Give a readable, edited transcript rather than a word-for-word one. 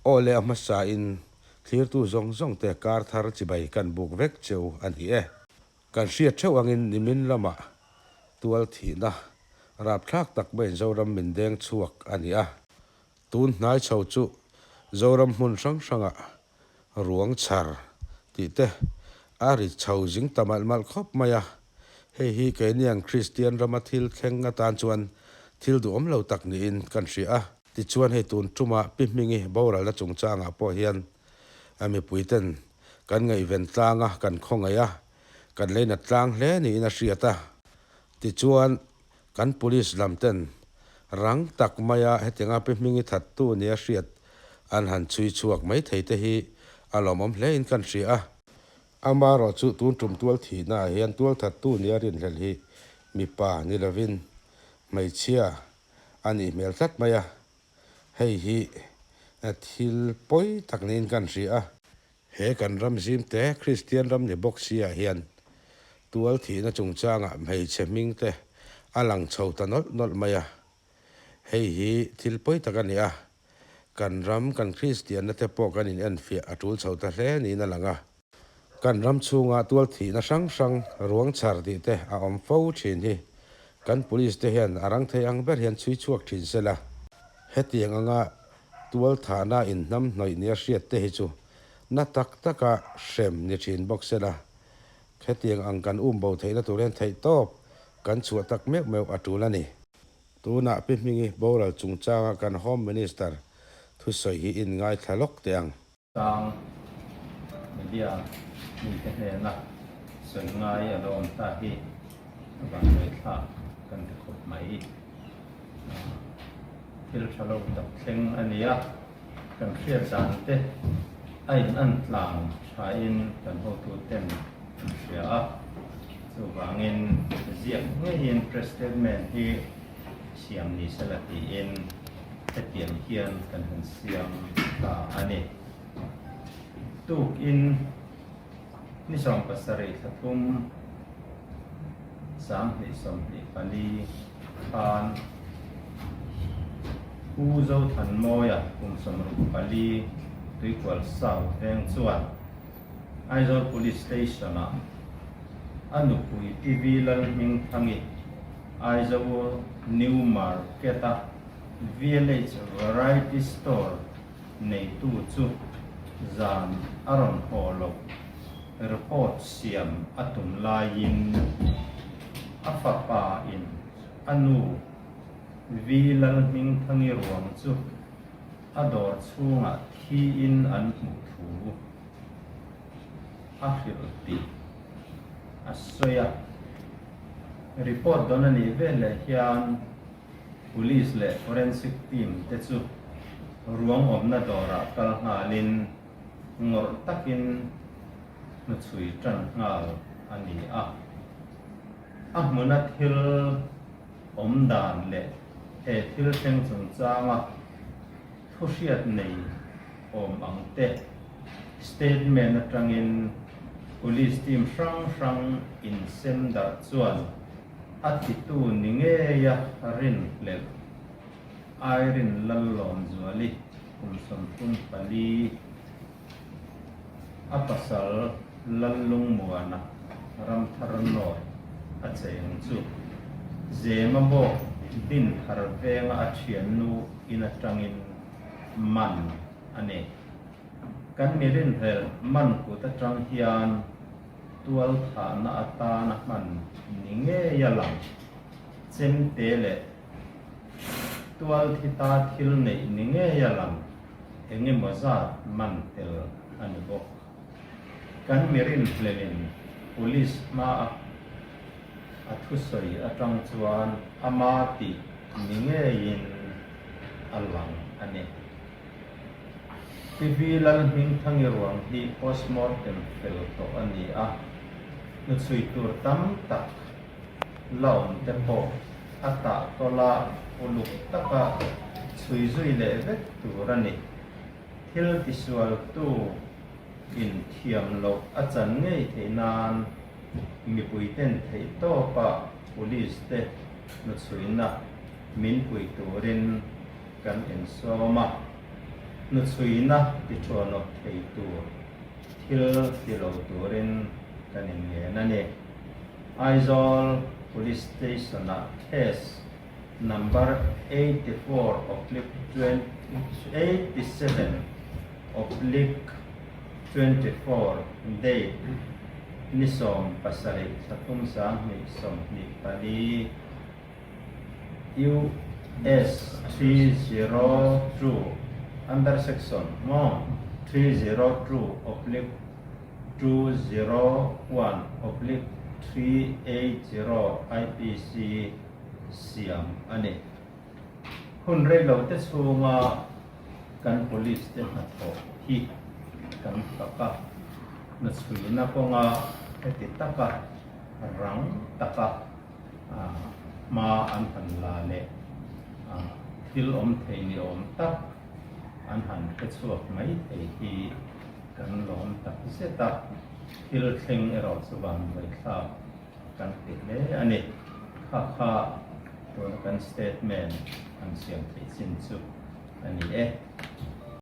Aw le a hmasa in thlirtu zawng zawng te kar thar chibai kan buk vek cheu a ni e. Kan hriat theuh angin nimin lamah tual thihna rapthlak tak maiin Zoram min deng chhuak a ni a. Tun hnai chho chu Zoram hmun hrang hrangah ruang chhar tih te a ri chho zing ta malh malh khawp mai a. Hei hi keiniang Kristian rama thil thleng atan chuan thil duhawm lo tak niin kan hria a. Tichuan hei tun tuma Pi Hmingi boralna chungchangah pawh hian mipuiten kan ngaihven tlang a, kan khawngaih a, kan leinat tlang hle niin a hriat a. Tichuan kan police lam ten rang tak maia hetianga Pi Hmingi thattu nia hriat an han chhui chhuak mai thei te hi a lawmawm hlein kan hria a. Amaherawh chu tun tum tual thihnaah hian tual thattu nia rinhlelh hi mipa ni lovin hmeichhia a nih hmel tlat mai a, hei hi thil pawi tak niin kan hria a. He kan ram zim te Kristian ram ni bawk si ah hian tual thihna chungchangah hmeichhe hming te a lang chho ta nawlh nawlh mai a, hei hi thil pawi tak a ni a, kan ram kan Kristianna te pawh kan in enfiah a tul chho ta hle niin a lang a. Kan ram chhunga tual thihna hrang hrang ruang chhar tih te a awm fo thin hi kan police te hian a rang thei ang ber hian chhui chhuak thin sela. Hetiang anga tual thahna inhnam hnawih nia hriat te hi chu na tak taka hrem ni thin bawk sela. Hetiang ang kan um bo theihna tur hian theihtawp kan chhuah tak meuh meuh a tul a ni. Tunah Pi Hmingi boral chungchanga kan Home Minister thusawi hi inngaithla lawk teh ang. Tang media mite hnena sawi ngai a lo awm ta hi a vanduaithlak kan ti khawp mai. Thil tha lo tak thleng a ni a, kan hriat dan te a in an tlang thain kan hotuten an hria a, chuvangin ziak ngeiin press statement hi siam ni sela tiin hetiang hian kan han siam ta a ni. Tukin ni 70 thla thum 2024 khan Pu Zothanmawia kum 64 Tuikual South veng chuan Aizawl Police Station-ah a nupui TV Lalhmingthangi Aizawl New Market-a VLH Variety Store neitu chu zan a rawn haw loh report siam a tum laiin a fapa in a nu V Lalhmingthangi ruang chu a dawr chhungah thiin an hmuh thu a hrilh tih a sawi a. Report dawn a nih veleh hian Police leh Forensic team te chu ruang awmna dawrah kal nghalin ngawrh takin hnuchhui tan nghal a ni a. A hmuna thil awm dan leh he thil thleng chungchanga thuhriat nei awm ang te statement atangin Police team hrang hrang insem darh chuan A titu ni ngeia rinhlelh Irene Lallawmzuali kum 34, a pasal Lallungmuana Ramthar North a cheng chu Zema bawk Dinthar venga a thiannu in atangin man a ni. Kan mi rinhlelh man kut atang hian Tual thahna atana hman ni ngei a lang. Chemte leh tual thi ta thil neih ni ngei a lang eng emaw zat man tel a ni bawk. Kan mi rinhlelin police hmaa a thusawi atang chuan ama tih ni ngeiin a lang a ni. TV Lalhmingthangi ruang hi postmortem fel tawh a ni a, hnuchhui tur tam tak la awm te pawh a tah tawla uluk taka chhui zui leh vek tur a ni. Thil tisualtu in thiam loh a chan ngei theih nan mipuiten theihtawpa police te hnuchhuina min pui turin kan insawm a. Hnuchhuina tiṭhuanawp thei tur thil ti lo turin kan inngen a ni. Aizawl Police Station-ah case number 84 oblique 87 oblique 24 date ni 17 thla 3 24 US 302 under section maw 302 oblique 201 oblique 380 IPC siam a ni. Hun reilo te chhunga kan police te hnathawh hi kan fak a, hnuchhuina kawnga heti taka rang taka hma an han la leh thil awm thei ni awm tak an han hre chhuak mai thei hi kan lawm tak zet a, thil thleng erawh chu vanduaithlak kan ti hle a ni. Kha kha tuna kan statement han siam theih chin chu a ni e.